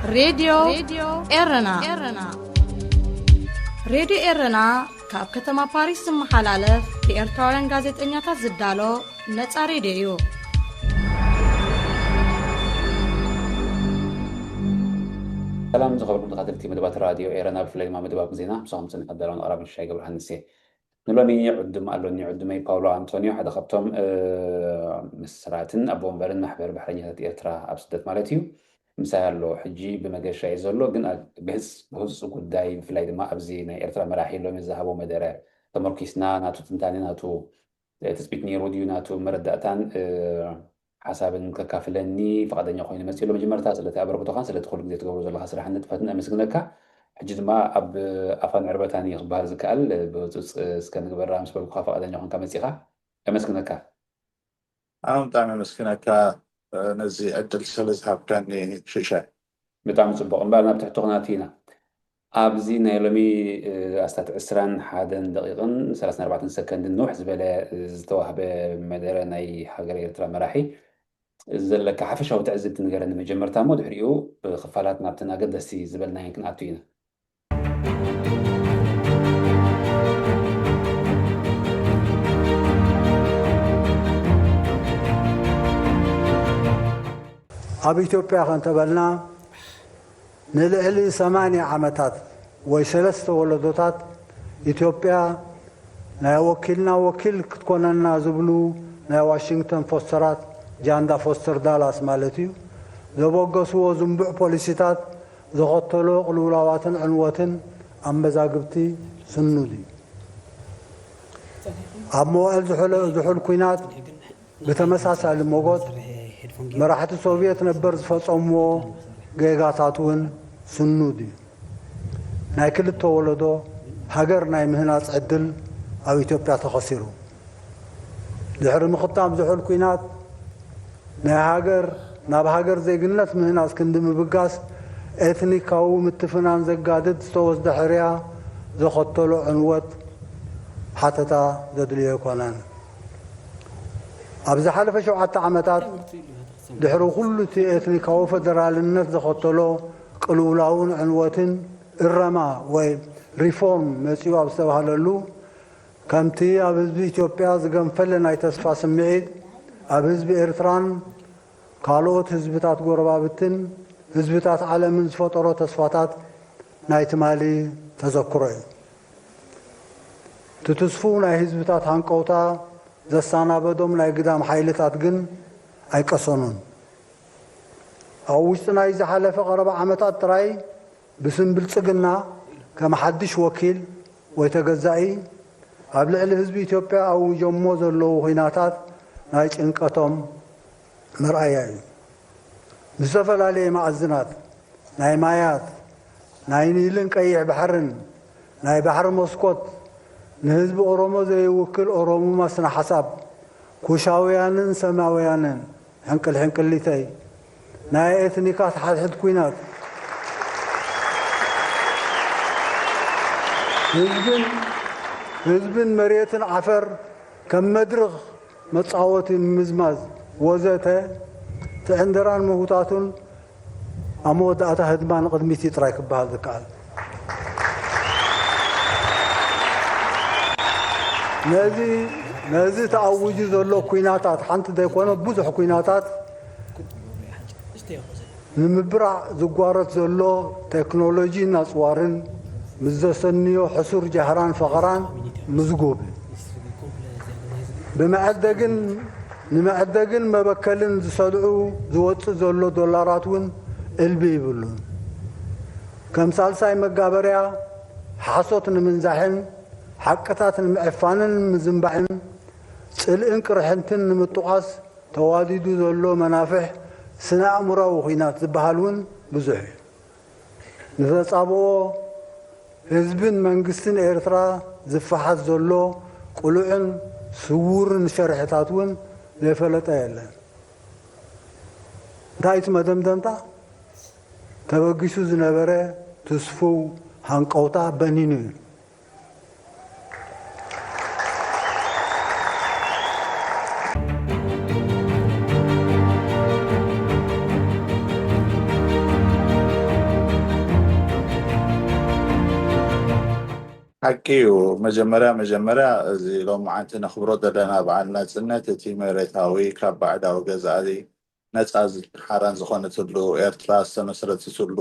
ሬድዮ ኤረና። ሬድዮ ኤረና ካብ ከተማ ፓሪስ ዝመሓላለፍ ብኤርትራውያን ጋዜጠኛታት ዝዳሎ ነጻ ሬድዮ እዩ። ሰላም ዝኸበርኩም ተኸታተልቲ መደባት ራድዮ ኤረና፣ ብፍላይ ድማ መደባት ዜና ምሳኹም ጽኒሕ ኣዳላውን ኣቕራብን ሽሻይ ገብረሃንስ እየ። ንሎሚ ዕዱም ኣሎኒ። ዕዱመይ ፓውሎ ኣንቶንዮ ሓደ ካብቶም መስራትን ኣቦ ወንበርን ማሕበር ባሕረኛታት ኤርትራ ኣብ ስደት ማለት እዩ። ምሳይ ኣሎ። ሕጂ ብመገሻ እዩ ዘሎ፣ ግን ብህፁፅ ጉዳይ ብፍላይ ድማ ኣብዚ ናይ ኤርትራ መራሒ ሎሚ ዝሃቦ መደረ ተመርኪስና ናቱ ትንታኔ ናቱ ትፅቢት ነይሩ ድዩ ናቱ መረዳእታን ሓሳብን ከካፍለኒ ፍቓደኛ ኮይኑ መፂኡ ኣሎ። መጀመርታ ስለቲ ኣበርክቶኻን ስለቲ ኩሉ ግዜ ትገብሮ ዘለካ ስራሕን ንጥፈትን ኣመስግነካ። ሕጂ ድማ ኣብ ኣፋን ዕርበታን እዩ ክበሃል ዝከኣል ብህፁፅ እስከ ንግበራ ምስ በልኩካ ፍቓደኛ ኮንካ መፂኻ። ኣመስግነካ። ኣነ ብጣዕሚ ኣመስግነካ ነዚ ዕድል ስለ ዝሃብካኒ ሽሻይ። ብጣዕሚ ፅቡቕ። እምበኣር ናብ ትሕቲ ኩናት ኢና። ኣብዚ ናይ ሎሚ ኣስታት ዕስራን ሓደን ደቂቕን ሰላሳን ኣርባዕተን ሰከንድን ንውሕ ዝበለ ዝተዋህበ መደረ ናይ ሃገረ ኤርትራ መራሒ ዘለካ ሓፈሻዊ ትዕዝብቲ ንገረኒ መጀመርታ እሞ ድሕሪኡ ብክፋላት ናብተን ኣገደስቲ ዝበልናየን ክንኣቱ ኢና። ኣብ ኢትዮጵያ ከንተበልና ንልዕሊ ሰማንያ ዓመታት ወይ ሰለስተ ወለዶታት ኢትዮጵያ ናይ ወኪልና ወኪል ክትኮነና ዝብሉ ናይ ዋሽንግተን ፎስተራት ጃንዳ ፎስተር ዳላስ ማለት እዩ ዘበገስዎ ዝንቡዕ ፖሊሲታት ዘኸተሎ ቅልውላዋትን ዕንወትን ኣብ መዛግብቲ ስኑድ እዩ። ኣብ መዋእል ዝሑል ኩናት ብተመሳሳሊ ሞጎት መራሕቲ ሶቭየት ነበር ዝፈጸምዎ ጌጋታት እውን ስኑድ እዩ። ናይ ክልተ ወለዶ ሃገር ናይ ምህናጽ ዕድል ኣብ ኢትዮጵያ ተኸሲሩ። ድሕሪ ምኽታም ዝሑል ኲናት ናይ ሃገር ናብ ሃገር ዜግነት ምህናጽ ክንዲ ምብጋስ ኤትኒካዊ ምትፍናን ዘጋድድ ዝተወስደ ሕርያ ዘኸተሎ ዕንወት ሓተታ ዘድልዮ ኣይኮነን። ኣብ ዝሓለፈ ሸውዓተ ዓመታት ድሕሪ ኩሉ እቲ ኤትኒካዊ ፈደራልነት ዘኸተሎ ቅልውላውን ዕንወትን እረማ ወይ ሪፎርም መጺኡ ኣብ ዝተባህለሉ ከምቲ ኣብ ህዝቢ ኢትዮጵያ ዝገንፈለ ናይ ተስፋ ስምዒት ኣብ ህዝቢ ኤርትራን ካልኦት ህዝብታት ጎረባብትን ህዝብታት ዓለምን ዝፈጠሮ ተስፋታት ናይ ትማሊ ተዘክሮ እዩ። እቲ ትስፉው ናይ ህዝብታት ሃንቀውታ ዘሰናበዶም ናይ ግዳም ሓይልታት ግን ኣይቀሰኑን። ኣብ ውሽጢ ናይ ዝሓለፈ ቀረባ ዓመታት ጥራይ ብስም ብልጽግና ከም ሓድሽ ወኪል ወይ ተገዛኢ ኣብ ልዕሊ ህዝቢ ኢትዮጵያ ኣዊጆሞ ዘለዉ ኹናታት ናይ ጭንቀቶም መርኣያ እዩ። ብዝተፈላለየ መኣዝናት ናይ ማያት፣ ናይ ኒልን ቀይሕ ባሕርን፣ ናይ ባሕሪ መስኮት፣ ንህዝቢ ኦሮሞ ዘይውክል ኦሮሙማ ስነ ሓሳብ፣ ኩሻውያንን ሰማውያንን፣ ሕንቅል ሕንቅሊተይ፣ ናይ ኤትኒካት ሓድሕድ ኲናት፣ ህዝብን ህዝብን መሬትን ዓፈር ከም መድርኽ መጻወቲ ምምዝማዝ ወዘተ እቲ ዕንደራን ምህውታቱን ኣብ መወዳእታ ህድማ ንቕድሚት እዩ ጥራይ ክበሃል ዝከኣል። ነዚ ነዚ ተኣዊጁ ዘሎ ኲናታት ሓንቲ ዘይኮነ ብዙሕ ኲናታት ንምብራዕ ዝጓረት ዘሎ ቴክኖሎጂን ኣፅዋርን ምስ ዘሰንዮ ሕሱር ጃህራን ፈኸራን ምዝጉብ ብመዐደግን ንመዐደግን መበከልን ዝሰልዑ ዝወፅእ ዘሎ ዶላራት እውን እልቢ ይብሉን። ከም ሳልሳይ መጋበርያ ሓሶት ንምንዛሕን ሓቅታት ንምዕፋንን ንምዝንባዕን ፅልእን ቅርሕንትን ንምጥቋስ ተዋዲዱ ዘሎ መናፍሕ ስነ ኣእምራዊ ኹናት ዝበሃል እውን ብዙሕ እዩ። ንተፃብኦ ህዝብን መንግስትን ኤርትራ ዝፈሓስ ዘሎ ቅሉዕን ስውርን ሸርሕታት እውን ዘይፈለጠ የለን። እንታይ እቲ መደምደምታ? ተበጊሱ ዝነበረ ትስፉው ሃንቀውታ በኒኑ እዩ። ሓቂ እዩ። መጀመርያ መጀመርያ፣ እዚ ሎማዓንቲ ነኽብሮ ዘለና በዓል ናጽነት፣ እቲ መሬታዊ ካብ ባዕዳዊ ገዛኢ ነጻ ሓራን ዝኾነትሉ ኤርትራ ዝተመስረተትሉ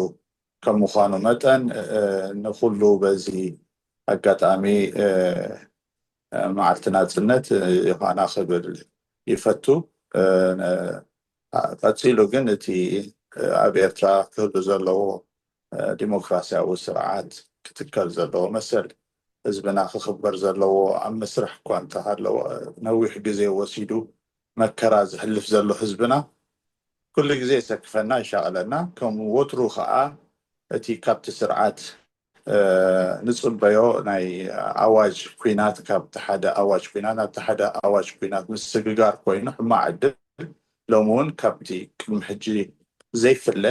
ከም ምዃኑ መጠን፣ ንኹሉ በዚ ኣጋጣሚ መዓልቲ ናጽነት ዮሃና ክብል ይፈቱ። ቀጺሉ ግን እቲ ኣብ ኤርትራ ክህሉ ዘለዎ ዲሞክራሲያዊ ስርዓት ክትከል ዘለዎ መሰል ህዝብና ክኽበር ዘለዎ ኣብ መስርሕ እኳ እንተሃለወ ነዊሕ ግዜ ወሲዱ መከራ ዝሕልፍ ዘሎ ህዝብና ኩሉ ግዜ የሰክፈና፣ ይሻቐለና። ከም ወትሩ ከዓ እቲ ካብቲ ስርዓት ንፅበዮ ናይ ኣዋጅ ኲናት፣ ካብቲ ሓደ ኣዋጅ ኲናት ናብቲ ሓደ ኣዋጅ ኲናት ምስግጋር ኮይኑ ሕማቕ ዕድል ሎሚ እውን ካብቲ ቅድሚ ሕጂ ዘይፍለ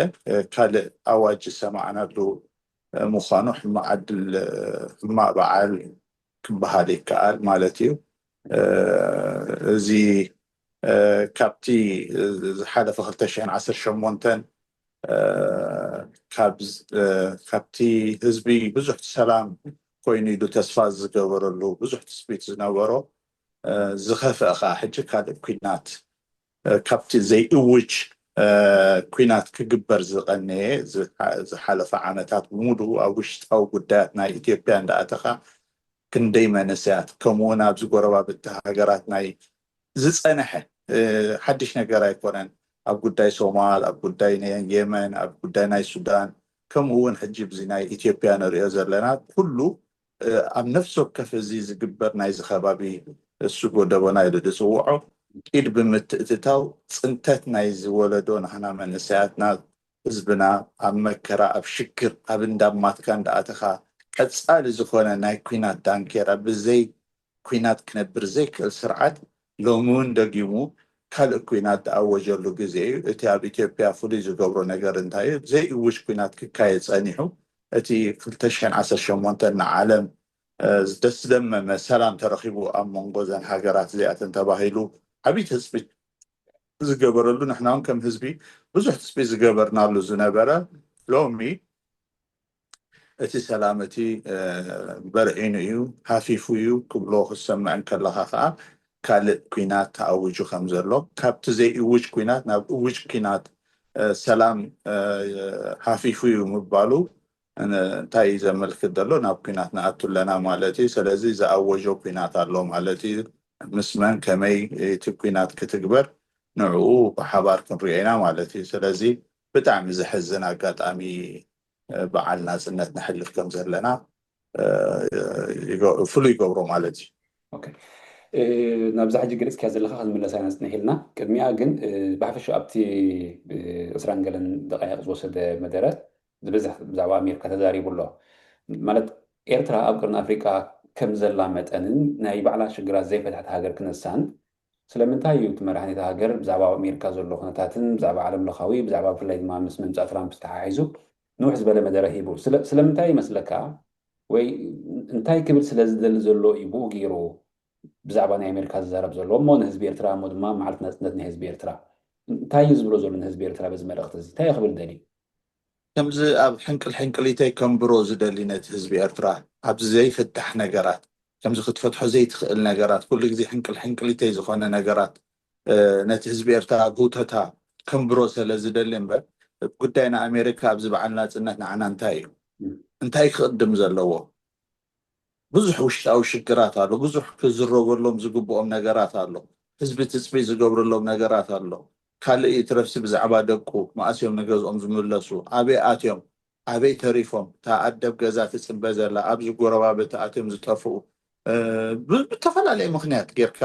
ካልእ ኣዋጅ ዝሰማዕናሉ ምዃኑ ሕማቕ ዕድል፣ ሕማቕ በዓል ክበሃል ይከኣል ማለት እዩ። እዚ ካብቲ ዝሓለፈ ክልተ ሽሕን ዓሰርተ ሸሞንተን ካብቲ ህዝቢ ብዙሕ ሰላም ኮይኑ ኢሉ ተስፋ ዝገበረሉ ብዙሕ ትፅቢት ዝነበሮ ዝኸፍአ ከዓ ሕጂ ካልእ ኲናት ካብቲ ዘይእውጅ ኲናት ክግበር ዝቐነየ ዝሓለፈ ዓመታት ብሙሉ ኣብ ውሽጣዊ ጉዳያት ናይ ኢትዮጵያ እንዳኣተኻ ክንደይ መንእሰያት ከምኡ እውን ኣብዚ ጎረባብቲ ሃገራት ናይ ዝፀንሐ ሓድሽ ነገር ኣይኮነን። ኣብ ጉዳይ ሶማል፣ ኣብ ጉዳይ የመን፣ ኣብ ጉዳይ ናይ ሱዳን ከምኡ እውን ሕጂ ብዚ ናይ ኢትዮጵያ ንሪኦ ዘለና ኩሉ ኣብ ነፍሲ ወከፍ እዚ ዝግበር ናይዚ ከባቢ እሱ ጎደቦና ኢሉ ዝፅውዖ ኢድ ብምትእትታው ፅንተት ናይዚ ወለዶ ናህና መንእሰያትና ህዝብና ኣብ መከራ ኣብ ሽግር ኣብ እንዳማትካ እንዳኣተኻ ቀፃሊ ዝኾነ ናይ ኲናት ዳንኬራ ብዘይ ኲናት ክነብር ዘይክእል ስርዓት ሎሚ እውን ደጊሙ ካልእ ኲናት ዝኣወጀሉ ግዜ እዩ። እቲ ኣብ ኢትዮጵያ ፍሉይ ዝገብሮ ነገር እንታይ እዩ? ዘይእውጅ ኲናት ክካየድ ጸኒሑ እቲ ክልተ ሽሕን ዓሰርተ ሸሞንተን ንዓለም ዘስደመመ ሰላም ተረኺቡ ኣብ መንጎ እዘን ሃገራት እዚኣተን ተባሂሉ ዓብዪ ትፅቢት ዝገበረሉ፣ ንሕና እውን ከም ህዝቢ ብዙሕ ትፅቢት ዝገበርናሉ ዝነበረ ሎሚ እቲ ሰላም እቲ በርዒኑ እዩ፣ ሃፊፉ እዩ ክብሎ ክትሰምዕ እንከለኻ ከዓ ካልእ ኲናት ተኣዊጁ ከም ዘሎ፣ ካብቲ ዘይእውጅ ኲናት ናብ እውጅ ኲናት ሰላም ሃፊፉ እዩ ምባሉ እንታይ እዩ ዘመልክት ዘሎ? ናብ ኲናት ንኣቱ ኣለና ማለት እዩ። ስለዚ ዝኣወጆ ኲናት ኣሎ ማለት እዩ። ምስ መን ከመይ እቲ ኲናት ክትግበር ንዕኡ ብሓባር ክንሪኦ ኢና ማለት እዩ። ስለዚ ብጣዕሚ ዘሕዝን ኣጋጣሚ በዓል ናፅነት ነሕልፍ ከም ዘለና ፍሉይ ይገብሮ ማለት እዩ። ናብዛ ሕጂ ገሊፅካያ ዘለካ ክንምለሳ ኢና ፅንሕ ኢልና። ቅድሚኣ ግን ብሓፈሻ ኣብቲ ዕስራን ገለን ደቃይቕ ዝወሰደ መደረ ዝበዝሕ ብዛዕባ ኣሜሪካ ተዛሪቡ ኣሎ። ማለት ኤርትራ ኣብ ቅርኒ ኣፍሪቃ ከም ዘላ መጠንን ናይ ባዕላ ሽግራት ዘይፈትሐት ሃገር ክነሳን ስለምንታይ እዩ እቲ መራሕኒታ ሃገር ብዛዕባ ኣሜሪካ ዘሎ ኩነታትን ብዛዕባ ዓለም ለኻዊ ብዛዕባ ብፍላይ ድማ ምስ ምምፃእ ትራምፕ ዝተሓሒዙ ንውሕ ዝበለ መደረ ሂቡ? ስለምንታይ ይመስለካ? ወይ እንታይ ክብል ስለ ዝደሊ ዘሎ እዩ ብኡ ገይሩ ብዛዕባ ናይ ኣሜሪካ ዝዛረብ ዘሎ እሞ ንህዝቢ ኤርትራ እሞ ድማ መዓልቲ ናፅነት ናይ ህዝቢ ኤርትራ እንታይ እዩ ዝብሎ ዘሎ ንህዝቢ ኤርትራ በዚ መልእክቲ እዚ እንታይ ክብል ደልዩ? ከምዚ ኣብ ሕንቅል ሕንቅሊተይ ከንብሮ ዝደሊ ነቲ ህዝቢ ኤርትራ ኣብዚ ዘይፍታሕ ነገራት ከምዚ ክትፈትሖ ዘይትኽእል ነገራት ኩሉ ግዜ ሕንቅል ሕንቅሊተይ ዝኾነ ነገራት ነቲ ህዝቢ ኤርትራ ኣብ ህውተታ ከንብሮ ስለ ዝደሊ እምበር ጉዳይ ንኣሜሪካ ኣብዚ በዓል ናፅነት ንዓና እንታይ እዩ እንታይ ክቕድም ዘለዎ ብዙሕ ውሽጣዊ ሽግራት ኣሎ። ብዙሕ ክዝረበሎም ዝግብኦም ነገራት ኣሎ። ህዝቢ ትፅቢት ዝገብረሎም ነገራት ኣሎ። ካልእ ይትረፍሲ ብዛዕባ ደቁ መኣስ እዮም ንገዝኦም ዝምለሱ፣ ኣበይ ኣትዮም፣ ኣበይ ተሪፎም፣ እታ ኣደብ ገዛ ትፅበ ዘላ፣ ኣብዚ ጎረባብቲ ኣትዮም ዝጠፍኡ ብዝተፈላለየ ምኽንያት ጌርካ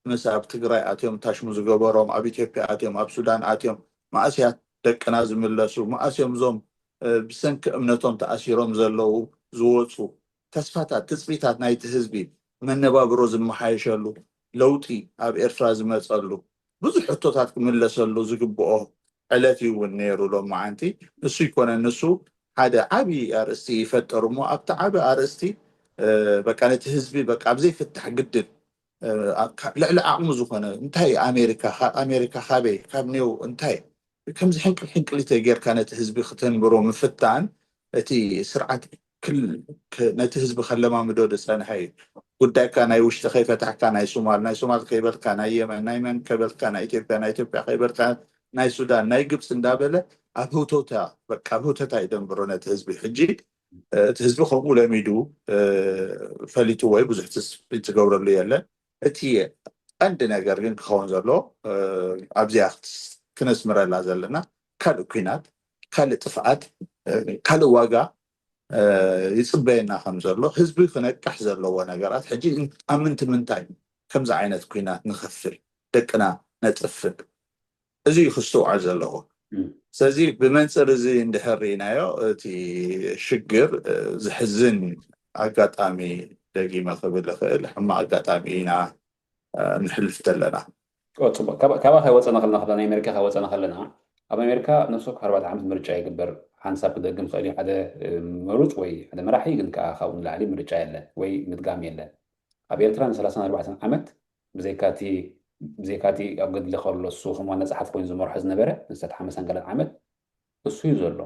ምስ ኣብ ትግራይ ኣትዮም ታሽሙ ዝገበሮም፣ ኣብ ኢትዮጵያ ኣትዮም፣ ኣብ ሱዳን ኣትዮም መኣስ እያ ደቅና ዝምለሱ፣ መኣስ እዮም እዞም ብሰንኪ እምነቶም ተኣሲሮም ዘለዉ ዝወፁ ተስፋታት፣ ትፅቢታት ናይቲ ህዝቢ መነባብሮ ዝመሓየሸሉ ለውጢ ኣብ ኤርትራ ዝመፀሉ ብዙሕ ሕቶታት ክምለሰሉ ዝግብኦ ዕለት እዩ እውን ነይሩ ሎማዓንቲ። ንሱ ይኮነ ንሱ ሓደ ዓብዪ ኣርእስቲ ይፈጠር እሞ ኣብቲ ዓቢ ኣርእስቲ በቃ ነቲ ህዝቢ በቃ ኣብ ዘይፍታሕ ግድል ልዕሊ ዓቕሙ ዝኾነ እንታይ ኣሜሪካ ኣሜሪካ ካበይ ካብ ኔው እንታይ ከምዚ ሕንቅል ሕንቅሊተ ጌርካ ነቲ ህዝቢ ክተንብሮ ምፍታን እቲ ስርዓት ክል- ክ- ነቲ ህዝቢ ከለማምዶ ዝጸንሐ እዩ። ጉዳይካ ናይ ውሽጢ ከይፈታሕካ ናይ ሶማል ናይ ሶማል ከይበልካ ናይ የመን ናይ መን ከይበልካ ናይ ኢትዮጵያ ናይ ኢትዮጵያ ከይበልካ ናይ ሱዳን ናይ ግብፂ እንዳበለ ኣብ ህውተውታ በቃ ኣብ ህውተታ ይደንብሮ ነቲ ህዝቢ። ሕጂ እቲ ህዝቢ ከምኡ ለሚዱ ፈሊጡ ወይ ብዙሕ ትስፊት ዝገብረሉ የለን። እቲ ቀንዲ ነገር ግን ክኸውን ዘሎ ኣብዚኣ ክነስምረላ ዘለና ካልእ ኲናት፣ ካልእ ጥፍኣት፣ ካልእ ዋጋ ይፅበየና ከም ዘሎ ህዝቢ ክነቅሕ ዘለዎ ነገራት ሕጂ ኣብ ምንቲ ምንታይ ከምዚ ዓይነት ኲናት ንኸፍል ደቅና ነጥፍእ እዚ እዩ ክስትውዓል ዘለዎ። ስለዚ ብመንፅር እዚ እንድሕር ርኢናዮ እቲ ሽግር ዝሕዝን ኣጋጣሚ ደጊመ ክብል እኽእል ሕማቕ ኣጋጣሚ ኢና ንሕልፍ ዘለና። ፅቡቅ ካባኻ ወፀና ከለና ከ ናይ ኣሜሪካ ከ ወፀና ከለና ኣብ ኣሜሪካ ነብሲ ወከፍ ኣርባዕተ ዓመት ምርጫ ይግበር። ሓንሳብ ክደግም ክእል ሓደ መሩፅ ወይ ሓደ መራሒ ግን ከዓ ካብኡ ንላዕሊ ምርጫ የለን ወይ ምድጋም የለን። ኣብ ኤርትራ ንሰላሳን ኣርባዕተን ዓመት ብዘይካቲ ብዘይካቲ ኣብ ገድሊ ከሎ እሱ ከም ዋና ጸሓፊ ኮይኑ ዝመርሖ ዝነበረ ንሳት ሓመሳን ገለን ዓመት እሱ እዩ ዘሎ።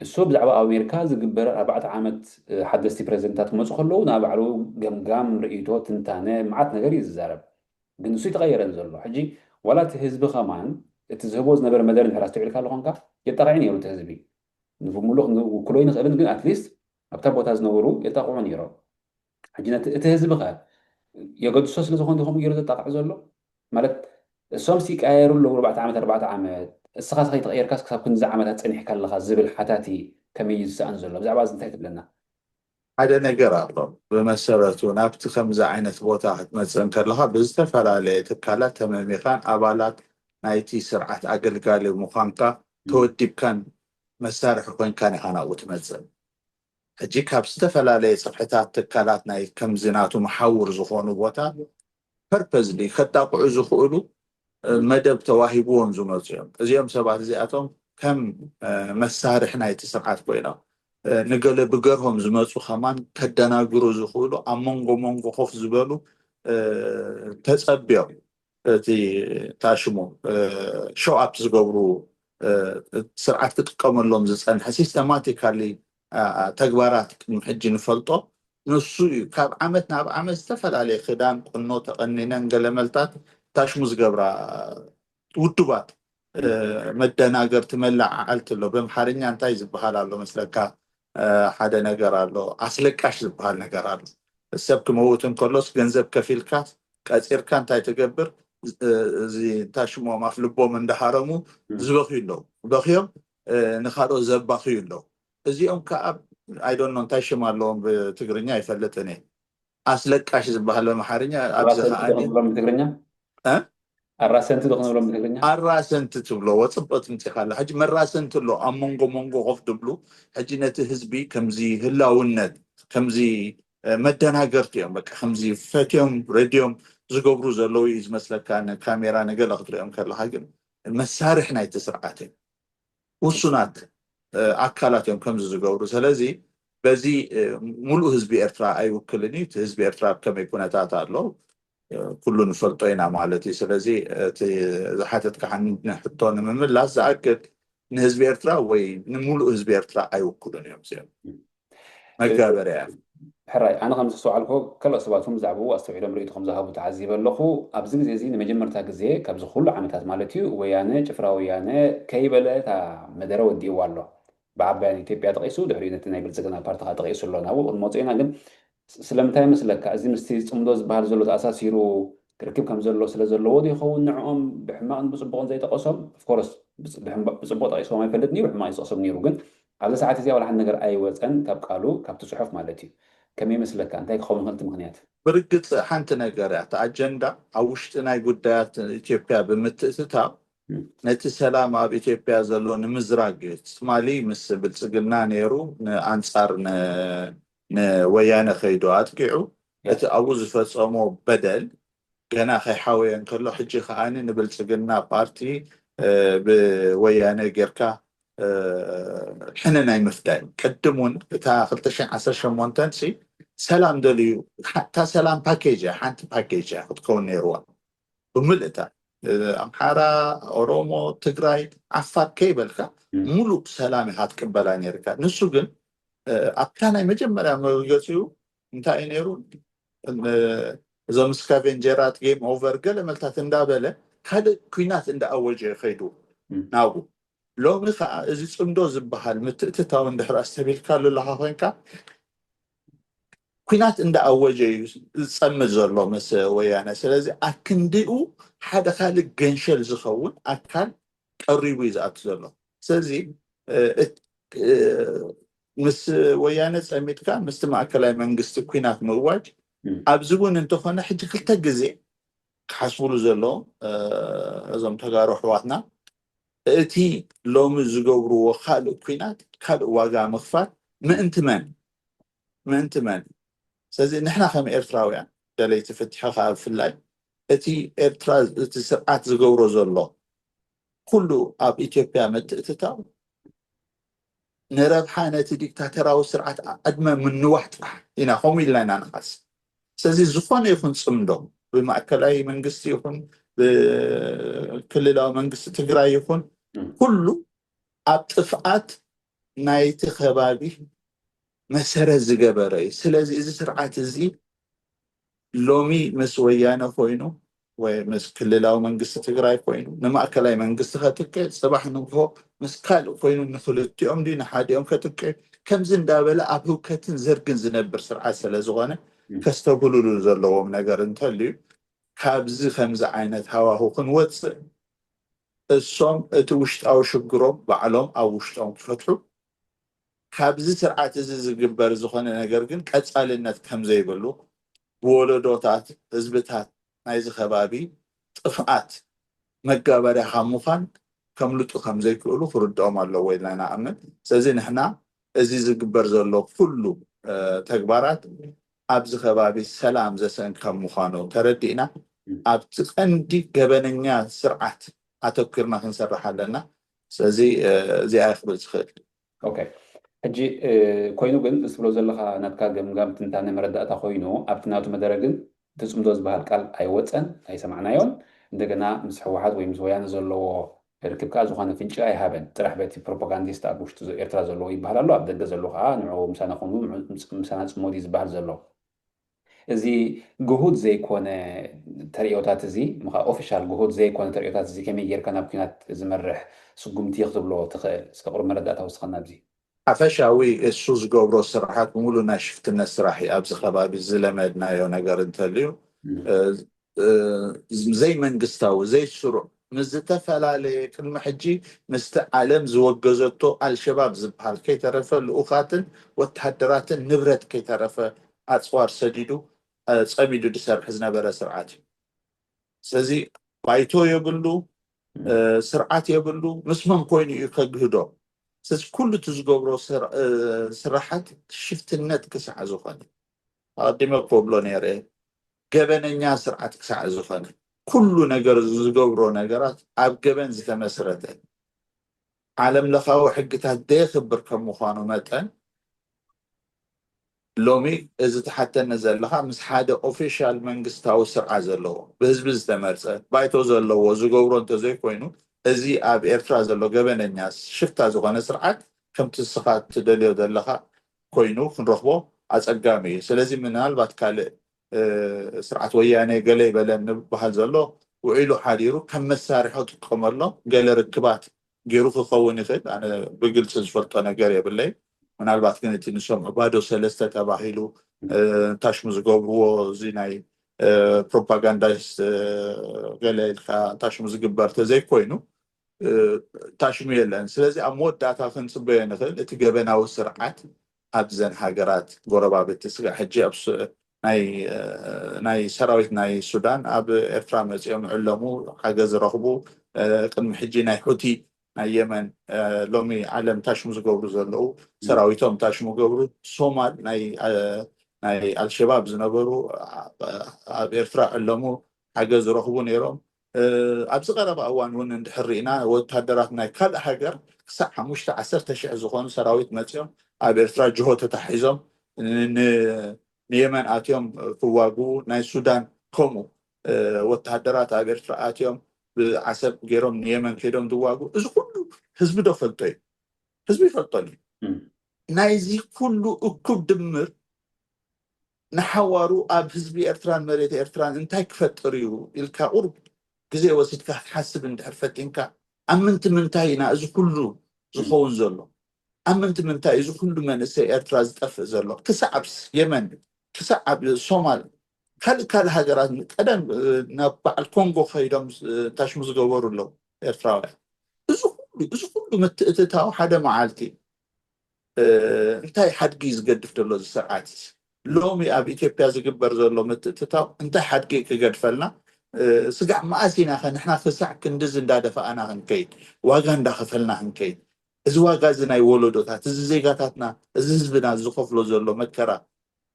እሱ ብዛዕባ ኣብ ኣሜሪካ ዝግበር ኣርባዕተ ዓመት ሓደስቲ ፕሬዚደንታት ክመፁ ከለዉ ናብ ባዕሉ ገምጋም ርእይቶ ትንታነ መዓት ነገር እዩ ዝዛረብ። ግን እሱ ይተቐየረን ዘሎ ሕጂ ዋላ እቲ ህዝቢ ከማን እቲ ዝህቦ ዝነበረ መደረ ንድሕር ኣስተውዒልካ ኣለኾንካ የጣቕዒ ነይሩ እቲ ህዝቢ። ብሙሉእ ክንውክሎ ይንኽእልን ግን ኣትሊስት ኣብታ ቦታ ዝነበሩ የጣቕዑ ነይሮም። ሕጂ ነቲ እቲ ህዝቢ ከ የገድሶ ስለ ዝኾነ ከምኡ ገይሩ ዘጣቕዕ ዘሎ ማለት እሶም ሲቀያየሩ ኣለዉ ኣርባዕተ ዓመት ኣርባዕተ ዓመት እስኻ ከይተቐየርካስ ክሳብ ክንዚ ዓመታት ፀኒሕካ ኣለኻ ዝብል ሓታቲ ከመይ እዩ ዝሰኣን ዘሎ ብዛዕባ እዚ እንታይ ትብለና? ሓደ ነገር ኣሎ ብመሰረቱ ናብቲ ከምዚ ዓይነት ቦታ ክትመፅእ እንከለካ ብዝተፈላለየ ትካላት ተመሚኻን ኣባላት ናይቲ ስርዓት ኣገልጋሊ ምዃንካ ተወዲብካን መሳርሒ ኮይንካን ኢካ ናብኡ ትመፅእ። ሕጂ ካብ ዝተፈላለየ ፅፍሕታት ትካላት ናይ ከምዚ ናቱ መሓውር ዝኾኑ ቦታ ፐርፐዝሊ ከጣቕዑ ዝኽእሉ መደብ ተዋሂብዎም ዝመፁ እዮም። እዚኦም ሰባት እዚኣቶም ከም መሳርሒ ናይቲ ስርዓት ኮይኖም ንገለ ብገርሆም ዝመፁ ከማን ከደናግሩ ዝኽእሉ ኣብ መንጎ መንጎ ኮፍ ዝበሉ ተፀብዮም እቲ ታሽሙ ሾው ኣፕ ዝገብሩ ስርዓት ክጥቀመሎም ዝፀንሐ ሲስተማቲካሊ ተግባራት ቅድሚ ሕጂ ንፈልጦ ንሱ እዩ። ካብ ዓመት ናብ ዓመት ዝተፈላለየ ክዳን ቁኖ ተቐኒነን ገለመልታት ታሽሙ ዝገብራ ውዱባት መደናገርቲ መለዓዓልቲ ኣሎ። ብኣምሓርኛ እንታይ ዝበሃል ኣሎ መስለካ? ሓደ ነገር ኣሎ ኣስለቃሽ ዝበሃል ነገር ኣሎ። ሰብ ክመውት እንከሎስ ገንዘብ ከፊልካ ቀፂርካ እንታይ ትገብር? እዚ እንታይ ሽሞም ኣፍ ልቦም እንዳሃረሙ ዝበኽዩ ኣለዉ። በኽዮም ንካልኦት ዘባኽዩ ኣለዉ። እዚኦም ከዓ I don't know እንታይ ሽም ኣለዎም ብትግርኛ ኣይፈልጥን እየ። ኣስለቃሽ ዝበሃል በምሓርኛ ኣብዚ ከዓ ትግርኛ ኣራሰንቲ ዶ ክንብሎም ብትግርኛ? ኣራሰንቲ ትብሎ ወፅበ ትምፅእ ካላ ሕጂ መራሰንቲ ኣሎ ኣብ መንጎ መንጎ ኮፍ ትብሉ ሕጂ ነቲ ህዝቢ ከምዚ ህላውነት ከምዚ መደናገርቲ እዮም በቃ ከምዚ ፈትዮም ረድዮም ዝገብሩ ዘለዉ እዩ ዝመስለካ ንካሜራ ንገለ ክትሪኦም ከለካ ግን መሳርሒ ናይቲ ስርዓት እዮም ውሱናት ኣካላት እዮም ከምዚ ዝገብሩ ስለዚ በዚ ሙሉእ ህዝቢ ኤርትራ ኣይውክልን እዩ ህዝቢ ኤርትራ ኣብ ከመይ ኩነታት ኣሎ ኩሉ ንፈልጦ ኢና ማለት እዩ ስለዚ እቲ ዝሓተትካ ሕቶ ንምምላስ ዝኣክል ንህዝቢ ኤርትራ ወይ ንሙሉእ ህዝቢ ኤርትራ ኣይውክሉን እዮም እዚኦም መጋበርያ እዮም ሕራይ ኣነ ከም ዘስተውዓልኮ ካልኦት ሰባት እውን ብዛዕባኡ ኣስተውዒሎም ርእይቶ ከም ዝሃቡ ተዓዚበ ኣለኹ ኣብዚ ግዜ እዚ ንመጀመርታ ግዜ ካብዚ ኩሉ ዓመታት ማለት እዩ ወያነ ጭፍራ ወያነ ከይበለ እታ መደረ ወዲእዋ ኣሎ ብዓባይ ኢትዮጵያ ጠቒሱ ድሕሪኡ ነቲ ናይ ብልፅግና ፓርቲ ከዓ ጠቒሱ ኣሎ ናብኡ ክንመፁ ኢና ግን ስለምንታይ ይመስለካ እዚ ምስቲ ፅምዶ ዝበሃል ዘሎ ተኣሳሲሩ ርክብ ከም ዘሎ ስለ ዘለዎ ዶ ይኸውን ንዕኦም ብሕማቕን ብፅቡቕን ዘይጠቐሶም ኦፍኮርስ ብፅቡቕ ጠቒስዎም ኣይፈልጥን እዩ ብሕማቕ ይጠቕሶም ነይሩ ግን ኣብዚ ሰዓት እዚኣ ዋላ ሓንቲ ነገር ኣይወፀን ካብ ቃሉ ካብቲ ፅሑፍ ማለት እዩ ከመይ ይመስለካ እንታይ ክኸውን ይኽእል እቲ ምኽንያት ብርግፅ ሓንቲ ነገር እያ እቲ ኣጀንዳ ኣብ ውሽጢ ናይ ጉዳያት ኢትዮጵያ ብምትእትታው ነቲ ሰላም ኣብ ኢትዮጵያ ዘሎ ንምዝራግ እዩ ትማሊ ምስ ብልፅግና ነይሩ ንኣንፃር ንወያነ ከይዱ ኣጥቂዑ እቲ ኣብኡ ዝፈፀሞ በደል ገና ከይሓወየ እንከሎ ሕጂ ከዓኒ ንብልፅግና ፓርቲ ብወያነ ጌርካ ሕነ ናይ ምፍዳይ ቅድም እውን እታ ክልተ ሽሕን ዓሰርተ ሸሞንተን ሲ ሰላም ደልዩ እታ ሰላም ፓኬጅ እያ ሓንቲ ፓኬጅ እያ ክትከውን ነይርዋ ብምልእታ ኣምሓራ ኦሮሞ ትግራይ ዓፋር ከይበልካ ሙሉእ ሰላም ኢካ ትቅበላ ነይርካ ንሱ ግን ኣብታ ናይ መጀመርያ መርገፂኡ እንታይ እዩ ነይሩ? እዞም ስካቬንጀራት ጌም ኦቨር ገለ መልታት እንዳበለ ካልእ ኩናት እንዳኣወጀ ይኸይዱ ናብኡ። ሎሚ ከዓ እዚ ፅምዶ ዝበሃል ምትእትታው እንድሕር ኣስተቢልካሉ ኣለካ ኮይንካ ኩናት እንዳኣወጀ እዩ ዝፀምድ ዘሎ ምስ ወያነ። ስለዚ ኣክንዲኡ ሓደ ካልእ ገንሸል ዝኸውን ኣካል ቀሪቡ እዩ ዝኣቱ ዘሎ። ስለዚ ምስ ወያነ ፀሚድካ ምስቲ ማእከላይ መንግስቲ ኩናት ምእዋጅ ኣብዚ እውን እንተኾነ ሕጂ ክልተ ግዜ ክሓስብሉ ዘለዎም እዞም ተጋሩ ኣሕዋትና እቲ ሎሚ ዝገብርዎ ካልእ ኩናት ካልእ ዋጋ ምኽፋል ምእንቲ መን ምእንቲ መን? ስለዚ ንሕና ከም ኤርትራውያን ደለይቲ ፍትሒ ከዓ ብፍላይ እቲ ኤርትራ እቲ ስርዓት ዝገብሮ ዘሎ ኩሉ ኣብ ኢትዮጵያ ምትእትታው ንረብሓ ነቲ ዲክታተራዊ ስርዓት ዕድመ ምንዋሕ ጥራሕ ኢና ከምኡ ኢልና ኢና ንሓስብ። ስለዚ ዝኾነ ይኹን ፅምዶ ብማእከላይ መንግስቲ ይኹን ብክልላዊ መንግስቲ ትግራይ ይኹን ኩሉ ኣብ ጥፍኣት ናይቲ ከባቢ መሰረት ዝገበረ እዩ። ስለዚ እዚ ስርዓት እዚ ሎሚ ምስ ወያነ ኮይኑ ወይ ምስ ክልላዊ መንግስቲ ትግራይ ኮይኑ ንማእከላይ መንግስቲ ከጥቅዕ፣ ፅባሕ ንግሆ ምስ ካልእ ኮይኑ ንክልቲኦም ድዩ ንሓዲኦም ከጥቅዕ፣ ከምዚ እንዳበለ ኣብ ህውከትን ዘርግን ዝነብር ስርዓት ስለዝኾነ ከስተብህሉሉ ዘለዎም ነገር እንተልዩ ካብዚ ከምዚ ዓይነት ሃዋሁ ክንወፅእ እሶም እቲ ውሽጣዊ ሽግሮም ባዕሎም ኣብ ውሽጦም ክፈትሑ ካብዚ ስርዓት እዚ ዝግበር ዝኾነ ነገር ግን ቀፃልነት ከምዘይብሉ ብወለዶታት ህዝብታት ናይዚ ከባቢ ጥፍኣት መጋበርያ ካብ ምዃን ከምልጡ ከምዘይክእሉ ክርድኦም ኣለዎ ኢልና ንኣምን። ስለዚ ንሕና እዚ ዝግበር ዘሎ ኩሉ ተግባራት ኣብዚ ከባቢ ሰላም ዘሰን ከም ምዃኑ ተረዲእና ኣብቲ ቀንዲ ገበነኛ ስርዓት ኣተኪርና ክንሰርሕ ኣለና። ስለዚ እዚኣ ክብል ዝኽእል። ሕጂ ኮይኑ ግን እዚ ትብሎ ዘለካ ናትካ ገምጋም ትንታነ መረዳእታ ኮይኑ ኣብቲ ናቱ መደረ ግን እቲ ፅምዶ ዝበሃል ቃል ኣይወፀን ኣይሰማዕናዮን። እንደገና ምስ ህወሓት ወይ ምስ ወያነ ዘለዎ ርክብ ከዓ ዝኾነ ፍንጭ ኣይሃበን። ጥራሕ በቲ ፕሮፓጋንዲስት ኣብ ውሽጢ ኤርትራ ዘለዎ ይበሃል ኣሎ፣ ኣብ ደገ ዘሎ ከዓ ንዑ ምሳና ኩኑ ምሳና ፅመዱ እዩ ዝበሃል ዘሎ። እዚ ግሁድ ዘይኮነ ተርእዮታት እዚ ኦፊሻል ግሁድ ዘይኮነ ተርእዮታት እዚ ከመይ ጌርካ ናብ ኩናት ዝመርሕ ስጉምቲ ክትብሎ ትኽእል? እስከ ቁሩብ መረዳእታ ውስኸና ኣብዚ። ሓፈሻዊ እሱ ዝገብሮ ስራሓት ሙሉ ናይ ሽፍትነት ስራሕ እዩ። ኣብዚ ከባቢ ዝለመድናዮ ነገር እንተልዩ ዘይመንግስታዊ ዘይስሩዕ ምስ ዝተፈላለየ ቅድሚ ሕጂ ምስቲ ዓለም ዝወገዘቶ ኣልሸባብ ዝበሃል ከይተረፈ ልኡኻትን ወታደራትን ንብረት ከይተረፈ ኣፅዋር ሰዲዱ ፀሚዱ ዝሰርሕ ዝነበረ ስርዓት እዩ። ስለዚ ባይቶ የብሉ፣ ስርዓት የብሉ። ምስ መን ኮይኑ እዩ ከግህዶ? ስለዚ ኩሉ እቲ ዝገብሮ ስርሓት ሽፍትነት ክሳዕ ዝኾነ ኣቐዲመ ክብሎ ነይረ ገበነኛ ስርዓት ክሳዕ ዝኾነ ኩሉ ነገር ዝገብሮ ነገራት ኣብ ገበን ዝተመስረተ ዓለም ለኻዊ ሕግታት ደየኽብር ከም ምዃኑ መጠን ሎሚ እዚ ትሓተኒ ዘለኻ ምስ ሓደ ኦፊሻል መንግስታዊ ስርዓት ዘለዎ ብህዝቢ ዝተመርፀ ባይቶ ዘለዎ ዝገብሮ እንተዘይኮይኑ እዚ ኣብ ኤርትራ ዘሎ ገበነኛ ሽፍታ ዝኾነ ስርዓት ከምቲ ንስኻ ትደልዮ ዘለኻ ኮይኑ ክንረኽቦ ኣፀጋሚ እዩ። ስለዚ ምናልባት ካልእ ስርዓት ወያነ ገለ ይበለን ንበሃል ዘሎ ውዒሉ ሓዲሩ ከም መሳርሒ ክጥቀመሎም ገለ ርክባት ገይሩ ክኸውን ይኽእል። ኣነ ብግልፂ ዝፈልጦ ነገር የብለይ። ምናልባት ግን እቲ ንሰምዑ ባዶ ሰለስተ ተባሂሉ ታሽሙ ዝገብርዎ እዚ ናይ ፕሮፓጋንዳይስ ገለ ኢልካ ታሽሙ ዝግበር ተዘይኮይኑ ታሽሙ የለን። ስለዚ ኣብ መወዳእታ ክንፅበዮ ንኽእል እቲ ገበናዊ ስርዓት ኣብዘን ሃገራት ጎረባብቲ ስጋዕ ሕጂ ኣብ ናይ ሰራዊት ናይ ሱዳን ኣብ ኤርትራ መፂኦም ዕለሙ ሓገዝ ረኽቡ። ቅድሚ ሕጂ ናይ ሑቲ ናይ የመን ሎሚ ዓለም ታሽሙ ዝገብሩ ዘለዉ ሰራዊቶም ታሽሙ ገብሩ። ሶማል ናይ ኣልሸባብ ዝነበሩ ኣብ ኤርትራ ዕለሙ ሓገዝ ዝረኽቡ ነይሮም። ኣብዚ ቀረባ እዋን እውን እንድሕር ርኢና ወታደራት ናይ ካልእ ሃገር ክሳዕ ሓሙሽተ ዓሰርተ ሽሕ ዝኾኑ ሰራዊት መፂኦም ኣብ ኤርትራ ጅሆ ተታሒዞም ንየመን ኣትዮም ክዋግኡ ናይ ሱዳን ከምኡ ወታደራት ኣብ ኤርትራ ኣትዮም ብዓሰብ ገይሮም ንየመን ከይዶም ዝዋግኡ እዚ ኩሉ ህዝቢ ዶ ፈልጦ እዩ? ህዝቢ ይፈልጦን እዩ። ናይዚ ኩሉ እኩብ ድምር ንሓዋሩ ኣብ ህዝቢ ኤርትራን መሬት ኤርትራን እንታይ ክፈጥር እዩ ኢልካ ቁሩብ ግዜ ወሲድካ ክትሓስብ እንድሕር ፈቲንካ፣ ኣብ ምንቲ ምንታይ ኢና እዚ ኩሉ ዝኸውን ዘሎ? ኣብ ምንቲ ምንታይ እዚ ኩሉ መንእሰይ ኤርትራ ዝጠፍእ ዘሎ? ክሳዕ ኣብ የመን፣ ክሳዕ ኣብ ሶማል፣ ካልእ ካልእ ሃገራት፣ ቀደም ናብ በዓል ኮንጎ ከይዶም ታሽሙ ዝገበሩ ኣለዉ ኤርትራውያን። እዚ ኩሉ እዚ ኩሉ ምትእትታው ሓደ መዓልቲ እንታይ ሓድጊ እዩ ዝገድፍ ዘሎ እዚ ስርዓት እዚ? ሎሚ ኣብ ኢትዮጵያ ዝግበር ዘሎ ምትእትታው እንታይ ሓድጊ ክገድፈልና? ስጋዕ መኣስ ኢና ኸ ንሕና ክሳዕ ክንድዚ እንዳደፋእና ክንከይድ፣ ዋጋ እንዳኸፈልና ክንከይድ? እዚ ዋጋ እዚ ናይ ወለዶታት፣ እዚ ዜጋታትና፣ እዚ ህዝብና ዝኸፍሎ ዘሎ መከራ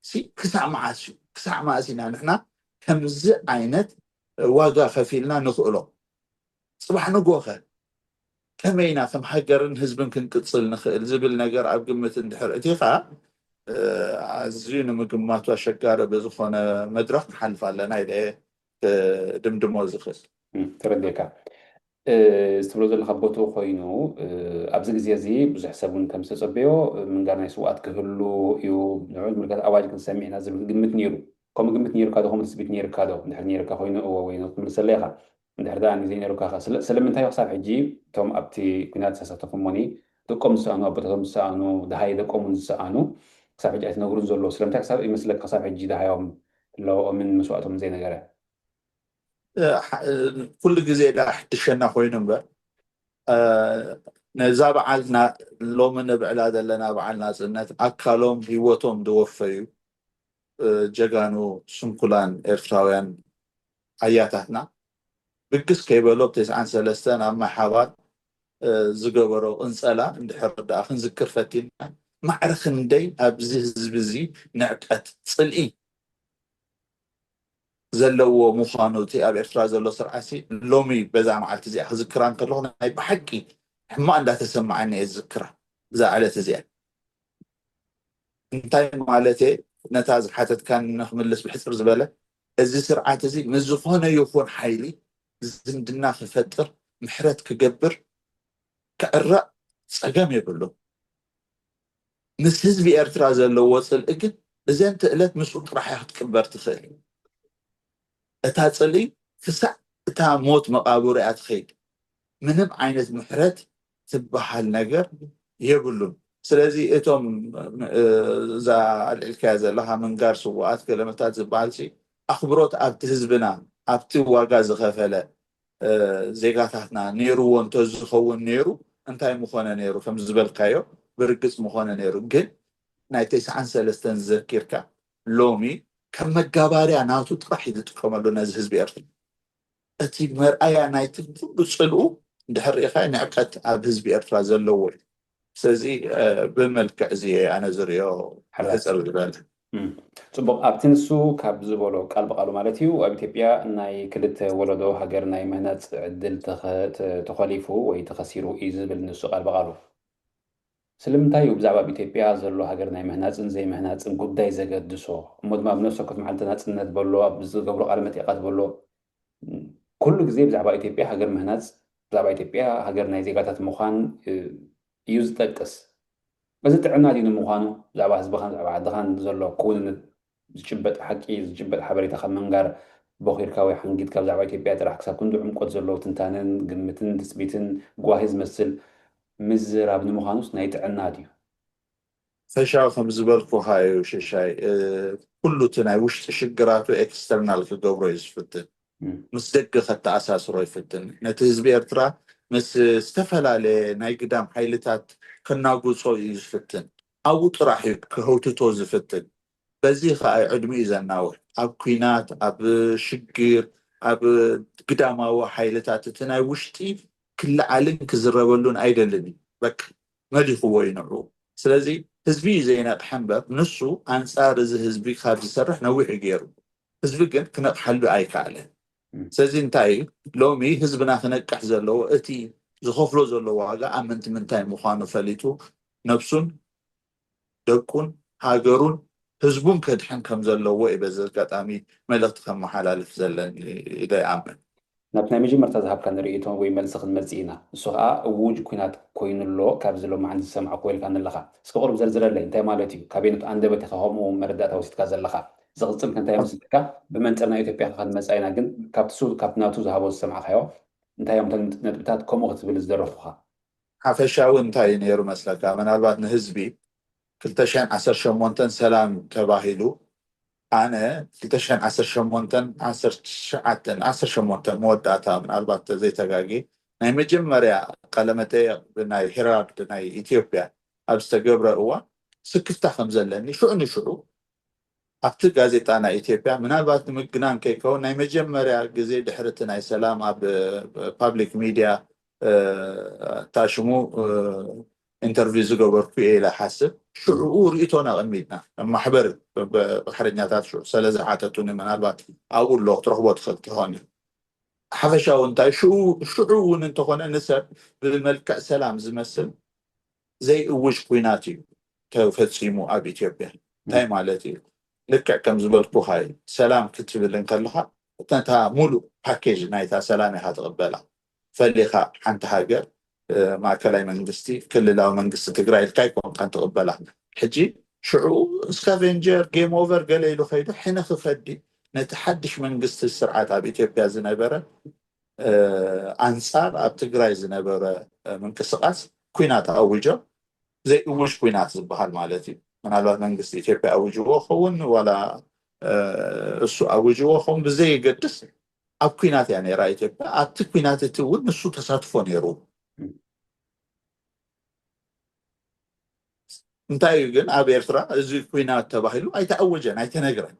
ሲ ክሳዕ መዓስ እዩ? ክሳዕ መኣስ ኢና ንሕና ከምዚ ዓይነት ዋጋ ከፊልና ንኽእሎ? ጽባሕ ንጎኸ ከመይ ኢና ከም ሃገርን ህዝብን ክንቅጽል ንኽእል ዝብል ነገር ኣብ ግምት እንድሕር እቲኻ፣ ኣዝዩ ንምግማቱ ኣሸጋሪ ብዝኾነ መድረኽ ንሓልፍ ኣለና ኢለ ድምድሞ ዝኽእል። ተረዲእካ ዝትብሎ ዘለካ ቦትኡ ኮይኑ፣ ኣብዚ ግዜ እዚ ብዙሕ ሰብ እውን ከም ዝተጸበዮ ምንጋር ናይ ስውኣት ክህሉ እዩ፣ ንዑ ዝምልከት ኣዋጅ ክንሰምዕ ኢና ዝብል ግምት ነይሩ። ከምኡ ግምት ነይሩካ ዶ? ከምኡ ትጽቢት ነይሩካ ዶ? እንድሕር ነይሩካ ኮይኑ እወ ወይ ኖ ክትምልሰለይ ኢኻ። እንድሕር ደኣ ዘይነይሩካ ከ ስለምንታይ እዩ ክሳብ ሕጂ እቶም ኣብቲ ኲናት ዝተሳተፉ እሞኒ ደቆም ዝሰኣኑ ኣቦታቶም ዝሰኣኑ ደሃይ ደቆም እውን ዝሰኣኑ ክሳብ ሕጂ ኣይትነግሩን ዘለዉ ስለምንታይ ክሳብ ይመስለካ ክሳብ ሕጂ ደሃዮም ለወኦምን መስዋእቶምን ዘይነገረ? ኩሉ ግዜ ደኣ ሕድሸና ኮይኑ እምበር ነዛ በዓልና ሎሚ ነብዕላ ዘለና በዓል ናፅነት ኣካሎም ህይወቶም ዝወፈዩ ጀጋኑ ስንኩላን ኤርትራውያን ኣያታትና ብግስ ከይበሎ ብ ተስዓን ሰለስተን ኣብ ማይ ሓባር ዝገበሮ ቅንፀላ እንድሕር ደኣ ክንዝክር ፈቲንና ማዕረ ክንደይ ኣብዚ ህዝቢ እዚ ንዕቀት ፅልኢ ዘለዎ ምዃኑ እቲ ኣብ ኤርትራ ዘሎ ስርዓትሲ ሎሚ በዛ መዓልቲ እዚኣ ክዝክራ እንከለኹ ናይ ብሓቂ ሕማቕ እንዳተሰማዓኒ እየ ዝዝክራ እዛ ዕለት እዚኣ። እንታይ ማለት እየ? ነታ ዝሓተትካን ንክምልስ ብሕፅር ዝበለ እዚ ስርዓት እዚ ምስ ዝኾነ ይኹን ሓይሊ ዝምድና ክፈጥር ምሕረት ክገብር ክዕረቕ ፀገም የብሉን። ምስ ህዝቢ ኤርትራ ዘለዎ ፅልኢ ግን እዘን ትእለት ምስኡ ጥራሕ እያ ክትቅበር ትኽእል። እታ ፅልኢ ክሳዕ እታ ሞት መቓብሩ እያ ትኸይድ። ምንም ዓይነት ምሕረት ትበሃል ነገር የብሉን። ስለዚ እቶም እዛ ኣልዒልካያ ዘለኻ ምንጋር ስውኣት ገለመታት ዝበሃል ኣኽብሮት ኣብቲ ህዝብና ኣብቲ ዋጋ ዝኸፈለ ዜጋታትና ነይርዎ እንተዝኸውን ነይሩ እንታይ ምኾነ ነይሩ ከም ዝበልካዮ ብርግፅ ምኾነ ነይሩ ግን ናይ ተስዓን ሰለስተን ዘኪርካ ሎሚ ከም መጋባርያ ናቱ ጥራሕ እዩ ዝጥቀመሉ ነዚ ህዝቢ ኤርትራ እቲ መርኣያ ናይቲ ኩሉ ፅልኡ እንድሕር ርኢኻ ንዕቀት ኣብ ህዝቢ ኤርትራ ዘለዎ እዩ ስለዚ ብመልክዕ እዚ ኣነ ዝሪኦ ሕፅር ዝበለ ፅቡቕ ኣብቲ ንሱ ካብ ዝበሎ ቃል ብቃሉ ማለት እዩ ኣብ ኢትዮጵያ ናይ ክልተ ወለዶ ሃገር ናይ ምህናፅ ዕድል ተኸሊፉ ወይ ተኸሲሩ እዩ ዝብል ንሱ ቃል ብቃሉ ስለምንታይ እዩ ብዛዕባ ኣብ ኢትዮጵያ ዘሎ ሃገር ናይ ምህናፅን ዘይምህናፅን ጉዳይ ዘገድሶ እሞ ድማ ኣብ ነፍሲ ወከፍ መዓልቲ ናፅነት በሎ ኣብ ዝገብሮ ቃለ መጠይቃት በሎ ኩሉ ግዜ ብዛዕባ ኢትዮጵያ ሃገር ምህናፅ ብዛዕባ ኢትዮጵያ ሃገር ናይ ዜጋታት ምዃን እዩ ዝጠቅስ። እዚ ጥዕና ድዩ ንምዃኑ ብዛዕባ ህዝብኻን ብዛዕባ ዓድኻን ዘሎ ክውንነት ዝጭበጥ ሓቂ ዝጭበጥ ሓበሬታ ካብ ምንጋር ቦኺርካ ወይ ሓንጊድካ ብዛዕባ ኢትዮጵያ ጥራሕ ክሳብ ክንዲ ዕምቆት ዘለዎ ትንታነን ግምትን ትፅቢትን ጓሂ ዝመስል ምዝራብ ንምዃኑስ ናይ ጥዕና ድዩ? ፈሻው ከም ዝበልኩኻ እዩ ሽሻይ ኩሉ እቲ ናይ ውሽጢ ሽግራቱ ኤክስተርናል ክገብሮ እዩ ዝፍትን ምስ ደገ ከተኣሳስሮ ይፍትን ነቲ ህዝቢ ኤርትራ ምስ ዝተፈላለየ ናይ ግዳም ሓይልታት ከናጉጾ እዩ ዝፍትን ኣብኡ ጥራሕ እዩ ክህውትቶ ዝፍትን በዚ ከዓ እዩ ዕድሚኡ ዘናውሕ ኣብ ኲናት ኣብ ሽግር ኣብ ግዳማዊ ሓይልታት እቲ ናይ ውሽጢ ክለዓልን ክዝረበሉን ኣይደልን እዩ በቃ መሊኽዎ እዩ ንዕኡ ስለዚ ህዝቢ እዩ ዘይነቕሐ እምበር ንሱ ኣንፃር እዚ ህዝቢ ካብ ዝሰርሕ ነዊሕ እዩ ገይሩ ህዝቢ ግን ክነቕሓሉ ኣይከኣለን ስለዚ እንታይ እዩ ሎሚ ህዝብና ክነቅሕ ዘለዎ እቲ ዝኸፍሎ ዘሎ ዋጋ ኣብ ምንቲ ምንታይ ምዃኑ ፈሊጡ ነብሱን ደቁን ሃገሩን ህዝቡን ከድሕን ከም ዘለዎ እዩ በዚ ኣጋጣሚ መልእኽቲ ከመሓላልፍ ዘለኒ ኢለ ይኣምን። ናብቲ ናይ መጀመርታ ዝሃብካኒ ርእይቶ ወይ መልሲ ክንመጽእ ኢና። ንሱ ኸኣ እዉጅ ኲናት ኮይኑ ኣሎ ካብዚ ሎማዓንቲ ዝሰማዕክዎ ኢልካኒ ኣለኻ። እስከ ቁሩብ ዘርዝረለይ፣ እንታይ ማለት እዩ? ካበየኖት ኣንደበት ኢኻ ከምኡ መረዳእታ ወሲድካ ዘለኻ? ዝቕጽል ከ እንታይ ይመስለካ? ብመንጽር ናይ ኢትዮጵያ ከ ክንመጽእ ኢና፣ ግን ካብቲ ሱ-፣ ካብቲ ናቱ ዝሃቦ ዝሰማዕካዮ እንታይ እዮም እቶም ነጥብታት ከምኡ ክትብል ዝደረኹኻ? ሓፈሻዊ እንታይ እዩ ነይሩ መስለካ? ምናልባት ንህዝቢ ክልተ ሽሕን ዓሰርተ ሸሞንተን ሰላም ተባሂሉ፣ ኣነ ክልተ ሽሕን ዓሰርተ ሸሞንተን ዓሰርተ ትሽዓተን ዓሰርተ ሸሞንተን መወዳእታ ምናልባት ዘይተጋጊ ናይ መጀመርያ ቃለመጠየቕ ብናይ ሄራልድ ናይ ኢትዮጵያ ኣብ ዝተገብረ እዋን ስክፍታ ከም ዘለኒ ሽዑ ንሽዑ ኣብቲ ጋዜጣ ናይ ኢትዮጵያ ምናልባት ንምግናን ከይከውን ናይ መጀመርያ ግዜ ድሕሪ እቲ ናይ ሰላም ኣብ ፓብሊክ ሚድያ ታሽሙ ኢንተርቪው ዝገበርኩ እየ ኢለ ሓስብ። ሽዑኡ ርእይቶና ኣቐሚጥና ማሕበር ባሕረኛታት ሽዑ ስለ ዝሓተቱኒ ምናልባት ኣብኡ ኣሎ ክትረኽቦ ትኽእል ትኾን እዩ። ሓፈሻዊ እንታይ ሽዑ እውን እንተኾነ ንሰብ ብመልክዕ ሰላም ዝመስል ዘይእውጅ ኲናት እዩ ተፈፂሙ ኣብ ኢትዮጵያ። እንታይ ማለት እዩ? ልክዕ ከም ዝበልኩኻ እዩ። ሰላም ክትብል እንከለኻ እታ ሙሉእ ፓኬጅ ናይታ ሰላም ኢኻ ትቕበላ። ፈሊኻ ሓንቲ ሃገር ማእከላይ መንግስቲ ክልላዊ መንግስቲ ትግራይ ኢልካ ኣይኮንካን ትቕበላ። ሕጂ ሽዑ ስካቬንጀር ጌም ኦቨር ገለ ኢሉ ከይዱ ሕነ ክፈዲ ነቲ ሓድሽ መንግስቲ ስርዓት ኣብ ኢትዮጵያ ዝነበረ ኣንፃር ኣብ ትግራይ ዝነበረ ምንቅስቃስ ኲናት ኣውጆም ዘይእውጅ ኲናት ዝበሃል ማለት እዩ። ምናልባት መንግስቲ ኢትዮጵያ ኣውጅዎ ኸውን ዋላ እሱ ኣውጅዎ ኸውን ብዘየገድስ ኣብ ኲናት እያ ነይራ ኢትዮጵያ። ኣብቲ ኲናት እቲ እውን ንሱ ተሳትፎ ነይሩ። እንታይ እዩ ግን ኣብ ኤርትራ እዚ ኲናት ተባሂሉ ኣይተኣወጀን፣ ኣይተነግረን።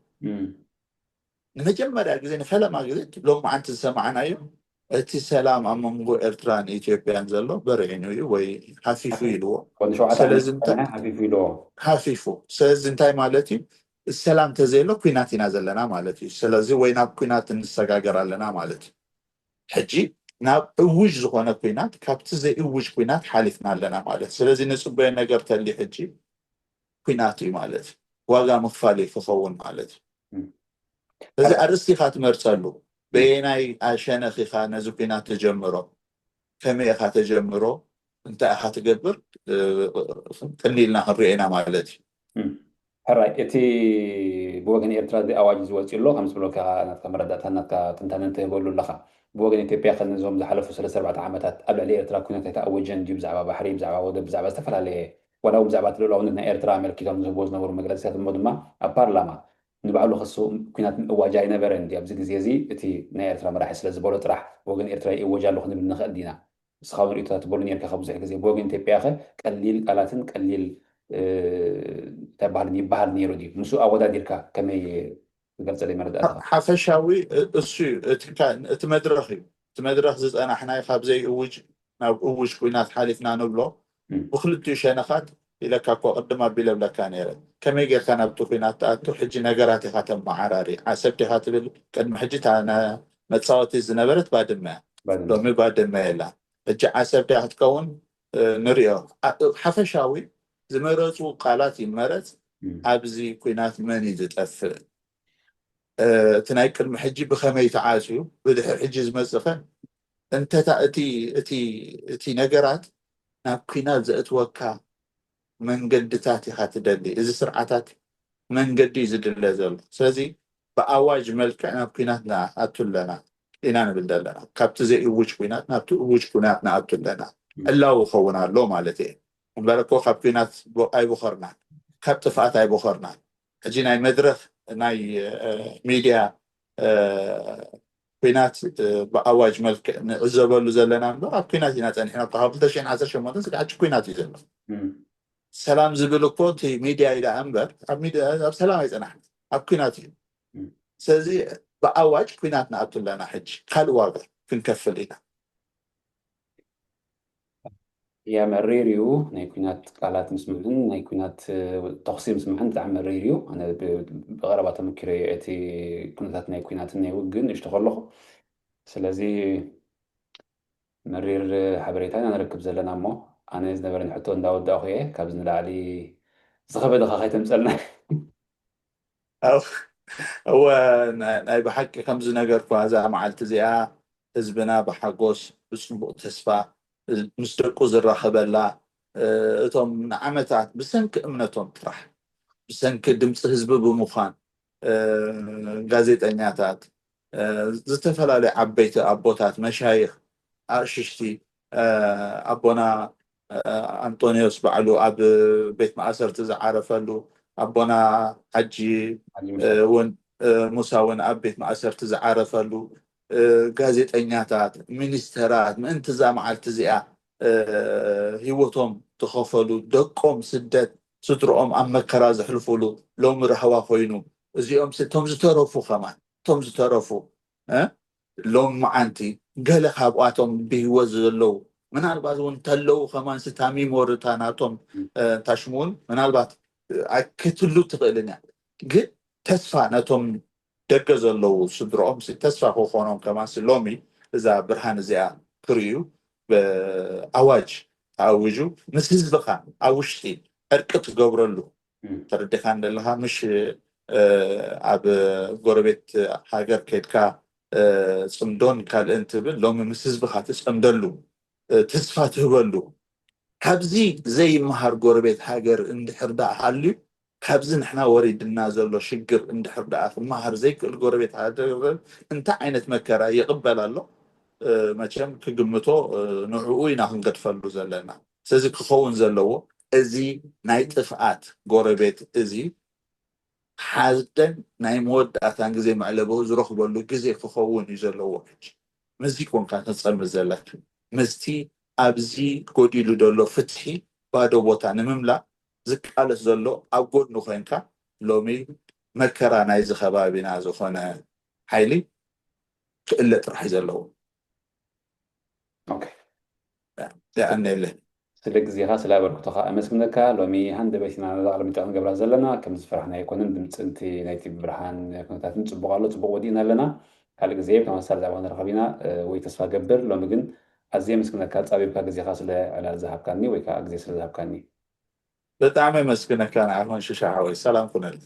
ንመጀመርያ ግዜ ንፈለማ ግዜ ሎማዓንቲ ዝሰማዕናዮ እቲ ሰላም ኣብ መንጎ ኤርትራን ኢትዮጵያን ዘሎ በርዒኑ እዩ ወይ ሃፊፉ ኢልዎ። ወዲ ሸውዓተ ስለዚ ዓመት እንታይ ሓፊፉ ኢልዎ። ሃፊፉ። ስለዚ እንታይ ማለት እዩ? ሰላም ተዘየሎ ኲናት ኢና ዘለና ማለት እዩ። ስለዚ ወይ ናብ ኲናት እንሰጋገር ኣለና ማለት እዩ። ሕጂ ናብ እውጅ ዝኾነ ኲናት ካብቲ ዘይእውጅ ኲናት ሓሊፍና ኣለና ማለት። ስለዚ ንጽበዮ ነገር ተሊ ሕጂ ኲናት እዩ ማለት እዩ። ዋጋ ምኽፋል እዩ ክኸውን ማለት እዩ። እም። እዚ ኣርእስቲ ኢኻ ትመርጸሉ። በየናይ ሸነኽ ኢኻ ነዚ ኲናት ትጀምሮ? ከመይ ኢኻ ተጀምሮ? እንታይ ኢኻ ትገብር? እ፣ ቅኒ ኢልና ክንሪኦ ኢና ማለት እዩ። እም። ሕራይ፣ እቲ ብወገን ኤርትራ እዚ ኣዋጅ እዚ ወፂኡ ኣሎ፣ ከም ዝብለካ ናትካ መረዳእታ ናትካ ትንታነ እንትህበሉ ኣለኻ። ብወገን ኢትዮጵያ ከ ነዞም ዝሓለፉ ሰለስተ ኣርባዕተ ዓመታት ኣብ ልዕሊ ኤርትራ ኩነት ኣይተኣወጀን ድዩ? ብዛዕባ ባሕሪ፣ ብዛዕባ ወደብ፣ ብዛዕባ ዝተፈላለየ ዋላ እውን ብዛዕባ እቲ ልኡላውነት ናይ ኤርትራ ኣመልኪቶም ዝህብዎ ዝነበሩ መግለፂታት እሞ ድማ ኣብ ፓርላማ ንባዕሉ ክሱ ኩናት ምእዋጅ ኣይነበረን ድዩ? ኣብዚ ግዜ እዚ እቲ ናይ ኤርትራ መራሒ ስለ ዝበሎ ጥራሕ ብወገን ኤርትራ ይእወጅ ኣሎ ክንብል ንኽእል ዲና? ንስኻ እውን ርእይቶታት ትበሉ ነርካ ካብ ብዙሕ ግዜ። ብወገን ኢትዮጵያ ከ ቀሊል ቃላትን ቀሊል እ፣ እንታይ በሃልን ይበሃል ነይሩ ድዩ? ምስኡ ኣወዳዲርካ ከመይ ትገልጸለይ መረዳእታኻ? ሓፈሻዊ እ-፣ እሱ እዩ። እቲ ካ-፣ እቲ መድረኽ እዩ። እቲ መድረኽ ዝጸናሕናዮ ካብ ዘይእውጅ ናብ እውጅ ኲናት ሓሊፍና ንብሎ እም። ብክልቲኡ ሸነኻት ኢለካ እኮ ቅድም ኣቢለ ብለካ ነይረ። ከመይ ጌርካ ናብቲ ኲናት ትኣቱ? ሕጂ ነገራት ኢኻ ተመዓራሪ። ዓሰብ ዲኻ ትብል? ቅድሚ ሕጂ እታ ነ-፣ መጻወቲ ዝነበረት ባድመ እያ። ባድመ። ሎሚ ባድመ የላ። ሕጂ ዓሰብ ዲያ ክትከውን? እ፣ ንሪኦ። ኣ-፣ ሓፈሻዊ ዝመረጹ ቃላት ይመረጽ። እም። ኣብዚ ኲናት መን እዩ ዝጠፍእ? እ፣ እቲ ናይ ቅድሚ ሕጂ ብኸመይ ተዓጽዩ? ብድሕሪ ሕጂ ዝመጽእ ኸ? እንተታ እቲ፣ እቲ፣ እቲ ነገራት ናብ ኲናት ዘእትወካ መንገድታት ኢኻ ትደሊ። እዚ ስርዓታት መንገዲ እዩ ዝድለ ዘሎ። ስለዚ ብኣዋጅ መልክዕ ናብ ኲናት ንኣቱ ኣለና ኢና ንብል ዘለና። ካብቲ ዘይእውጅ ኲናት ናብቲ እውጅ ኲናት ንኣቱ ኣለና። ዕላዊ ይኸውን ኣሎ ማለት እየ። እምበር እኮ ካብ ኲናት ቦ-፣ ኣይቦኸርናን፣ ካብ ጥፍኣት ኣይቦኸርናን። ሕጂ ናይ መድረኽ ናይ፣ እ፣ ሚድያ፣ እ፣ ኲናት፣ እ፣ ብኣዋጅ መልክዕ ንዕዘበሉ ዘለና እምበር ኣብ ኲናት ኢና ጸኒሕና። ካብ ክልተ ሽሕን ዓሰርተ ሸሞንተን ስጋብ ሕጂ ኲናት እዩ ዘሎ። እም። ሰላም ዝብል እኮ እቲ ሚድያ ኢላ እምበር ኣብ ሚድያ፣ ኣብ ሰላም ኣይጸናሕና፣ ኣብ ኲናት እዩ። እም። ስለዚ ብኣዋጅ ኲናት ንኣቱ ኣለና። ሕጂ ካልእ ዋጋ ክንከፍል ኢና። እያ መሪር እዩ። ናይ ኲናት ቃላት ምስምዕን ናይ ኲናት፣ እ፣ ተኹሲ ምስምዕን ብጣዕሚ መሪር እዩ። ኣነ ብ-፣ ብቐረባ ተመኪረ እቲ ኩነታት ናይ ኲናትን ናይ ውግእን ንእሽቶ ከለኹ። ስለዚ መሪር ሓበሬታ ኢና ንረክብ ዘለና እሞ ኣነ ዝነበረኒ ሕቶ እንዳወዳእኹ እየ። ካብዚ ንላዕሊ ዝኸበደኻ ከይተምፀልና። እው፣ እወ፣ ና-፣ ናይ ብሓቂ ከም ዝነገርኩ እዛ መዓልቲ እዚኣ ህዝብና ብሓጎስ ብፅቡቕ ተስፋ ምስ ደቁ ዝራኸበላ፣ እቶም ንዓመታት ብሰንኪ እምነቶም ጥራሕ፣ ብሰንኪ ድምፂ ህዝቢ ብምዃን፣ ጋዜጠኛታት፣ ዝተፈላለዩ ዓበይቲ ኣቦታት፣ መሻይኽ፣ ኣእሽሽቲ፣ ኣቦና ኣንጦንዮስ ባዕሉ ኣብ ቤት ማእሰርቲ ዝዓረፈሉ፣ ኣቦና ሓጂ እውን፣ ሙሳ እውን ኣብ ቤት ማእሰርቲ ዝዓረፈሉ፣ ጋዜጠኛታት፣ ሚኒስተራት ምእንቲ እዛ መዓልቲ እዚኣ ህይወቶም ዝኸፈሉ፣ ደቆም ስደት፣ ስድርኦም ኣብ መከራ ዘሕልፉሉ፣ ሎሚ ራህዋ ኮይኑ፣ እዚኦም እቶም ዝተረፉ ከማን፣ እቶም ዝተረፉ እ ሎም መዓንቲ ገለ ካብኣቶም ብህይወት ዘለዉ፣ ምናልባት እውን እንተለዉ ከማን ስታሚሞ ርታ ናቶም ታሽሙን ምናልባት ክትሉ ትኽእልን እያ። ግን ተስፋ ነቶም ደገ ዘለዉ ስድርኦም ተስፋ ክኾኖም ከማን ሎሚ እዛ ብርሃን እዚኣ ክርእዩ ኣዋጅ ተኣውጁ፣ ምስ ህዝብኻ ኣብ ውሽጢ ዕርቂ ትገብረሉ ተረዲኻ እንደለኻ፣ ምሽ ኣብ ጎረቤት ሃገር ከድካ ፅምዶን ካልእን ትብል፣ ሎሚ ምስ ህዝብኻ ትፀምደሉ፣ ተስፋ ትህበሉ። ካብዚ ዘይመሃር ጎረቤት ሃገር እንድሕር ደኣ ሃልዩ፣ ካብዚ ንሕና ወሪድና ዘሎ ሽግር እንድሕር ደኣ ክመሃር ዘይክእል ጎረቤት ሃገር እንታይ ዓይነት መከራ ይቕበል ኣሎ? መቸም ክግምቶ ንዕኡ ኢና ክንገድፈሉ ዘለና። ስለዚ ክኸውን ዘለዎ እዚ ናይ ጥፍኣት ጎረቤት እዚ ሓደን ናይ መወዳእታን ግዜ መዕለቢኡ ዝረኽበሉ ግዜ ክኸውን እዩ ዘለዎ። ሕጂ ምስዚ ኮንካ ክትጸምድ ዘለካ፣ ምስቲ ኣብዚ ጎዲሉ ዘሎ ፍትሒ ባዶ ቦታ ንምምላእ ዝቃለስ ዘሎ ኣብ ጎድኑ ኮንካ ሎሚ መከራ ናይዚ ከባቢና ዝኾነ ሓይሊ ክእለ ጥራሕ እዩ ዘለዎ። የቐንየለይ። ስለ ግዜኻ ስለ ኣበርክቶኻ ኣመስግነካ። ሎሚ ሃንደበት ኢና ነዛ ቃለ መጠይቕ ንገብራ ዘለና። ከም ዝፈራሕና ኣይኮነን። ድምፂ እቲ ናይቲ ብርሃን ኩነታትን ፅቡቕ ኣሎ፣ ፅቡቕ ወዲእና ኣለና። ካልእ ግዜ ብተመሳሳሊ ዛዕባ ንረኸብ ኢና ወይ ተስፋ ገብር። ሎሚ ግን ኣዝየ ኣመስግነካ ፃቢብካ ግዜኻ ስለ ዕላል ዝሃብካኒ ወይ ከዓ ግዜ ስለ ዝሃብካኒ። ብጣዕሚ ኣመስግነካ ንዓኹን ሽሻ ሓወይ። ሰላም ኩነልኒ።